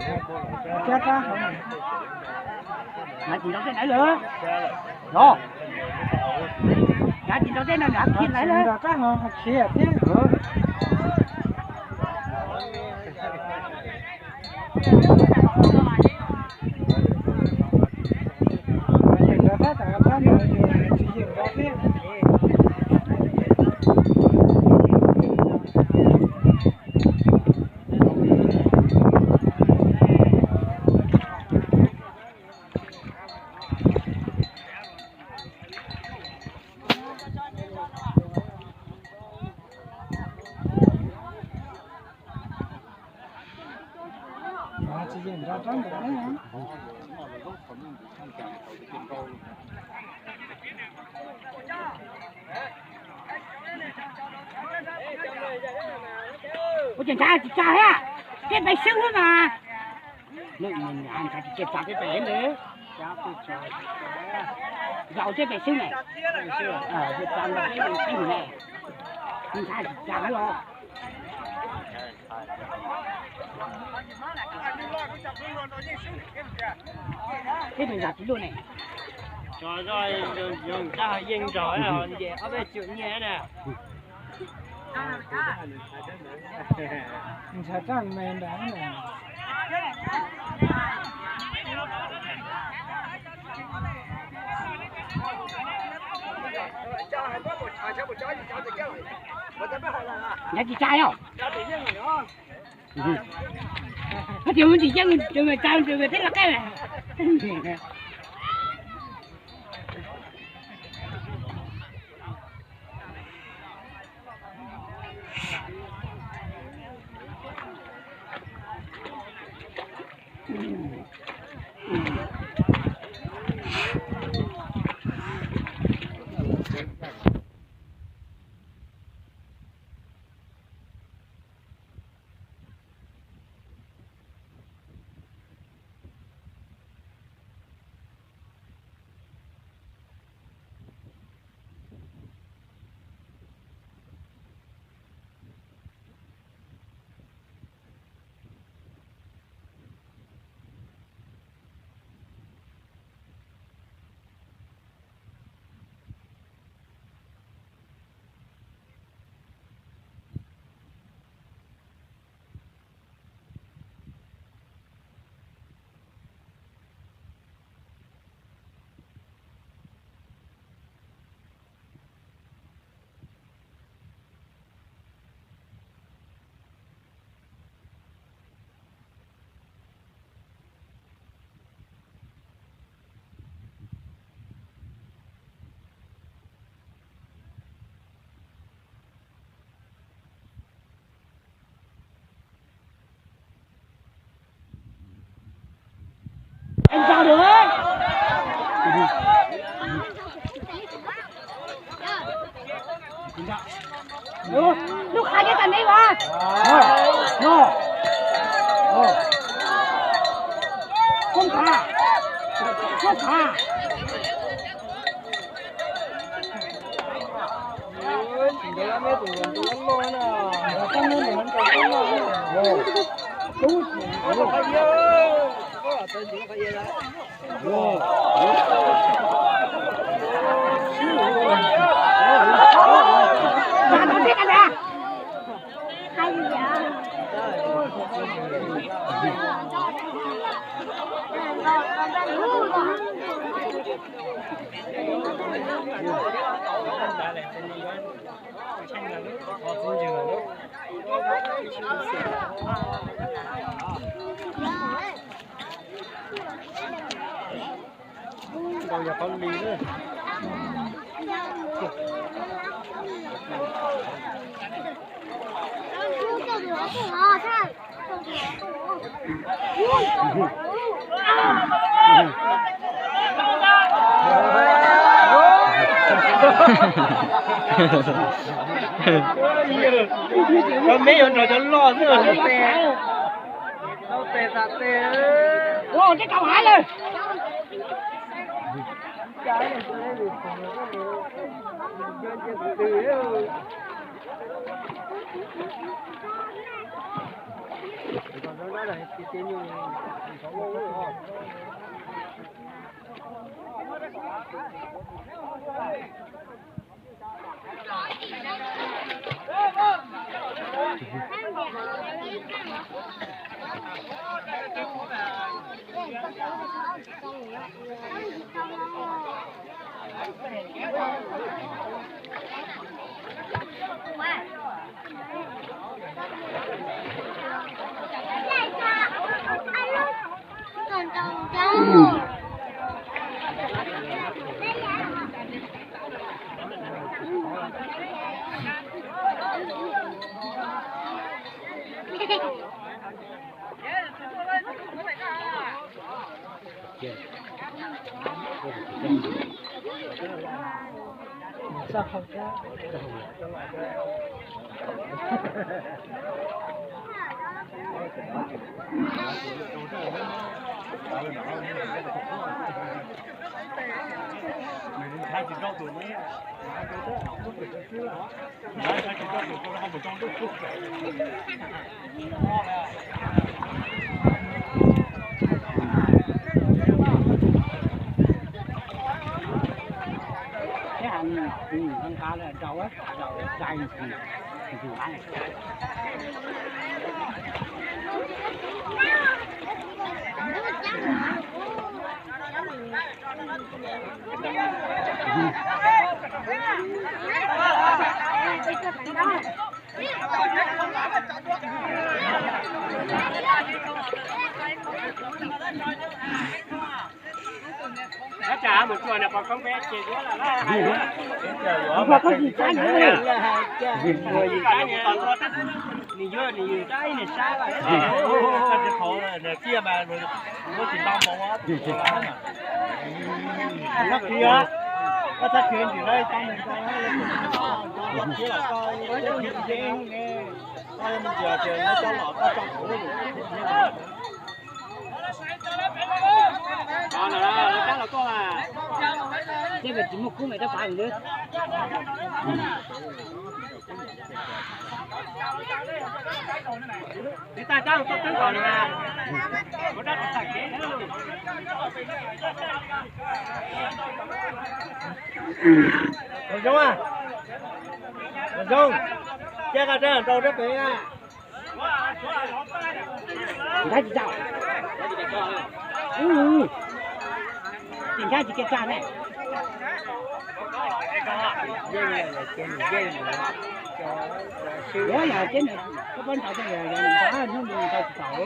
Cab rab hauv. Nrad tsis nrog tej ntawd lawm. Los. Nrad tsis nrog tej no nrad khiav ntawd lawm. Nrog rab hauv khiav thiab. Yeej nrog rab tas rab no tsis yeej nrog thiab. Ua cas ntshav tsis tsa thiab, tej pes xwb xwb mas. Ntshav tsis tsa tej pes xwb ne. Zaum tej pes xwb ne. Tsa nrog peb ne, ntshav tsis tsa los. Peb tus zam tsis luaj ne. Tso zoj, yeej nrog nce ob peb cum nyiaj na. Ntshav raj me nrad. Ntshav tsis tsa yog. Tias mus tsis yeej, tsis tsa, tsis tsa tej laj qab. Em sao được? Ủa, lub khai cái cành đi mà. No. Ồ. Không thả. Không thả. Ntau yog qhov li na. Cov me yuav nrog cov loj xwb. Ua tej kau hav lawm. Ua koj yim tsab nws, nws yuav nws yim tsab nws sab lawm. Koj tsis tau, muab tsis tau npaum. Koj txhob khiav, koj txhob khiav ntsim lawv tau nws tau lawv khiav los koj khiav tsis yeej ne. Koj yog me ntsis tias nyob coj los koj tso kuv. Tej tsis muaj kub mas rab phav ntawd. Zoo, Zoo, cia koj rau rau rab pem na. Nkaj tsis tau. Tim nkaj tsis kiag tsa ne. Ua yog ces nws koj pab nrau tej yog yog nws nrau hnub nws nrau tsis tau.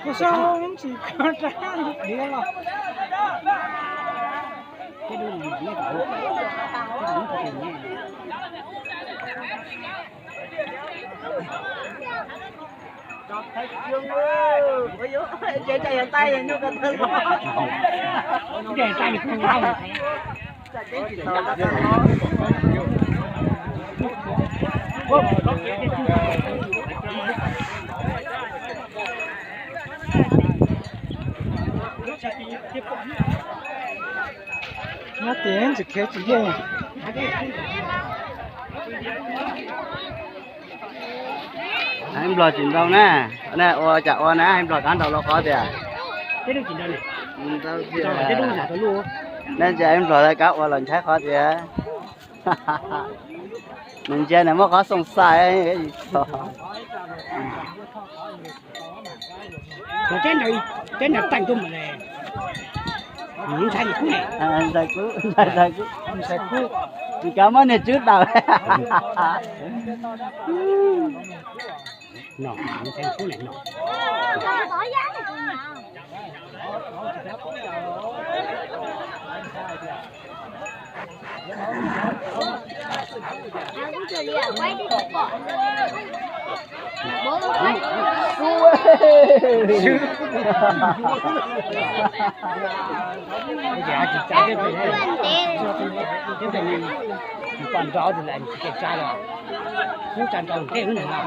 Kuv sau tsis kho rab diav los. Nyob tias tsis khiav tsis yeej. Hais Nplog tsis ntau na, ua cas ua na, hais Nplog kav nraus los qhov tias. Ntau tiag. Neb ntsia hais Nplog kav ua los ntshai qhov tias. Nws ntsia nws muaj qhov xoo xai. Ntshai kub, ntshai kub, tsis kav muab niag tswb daws. Paj nrau tus lam tsa los, ub tsa nrau ntej lub ntag.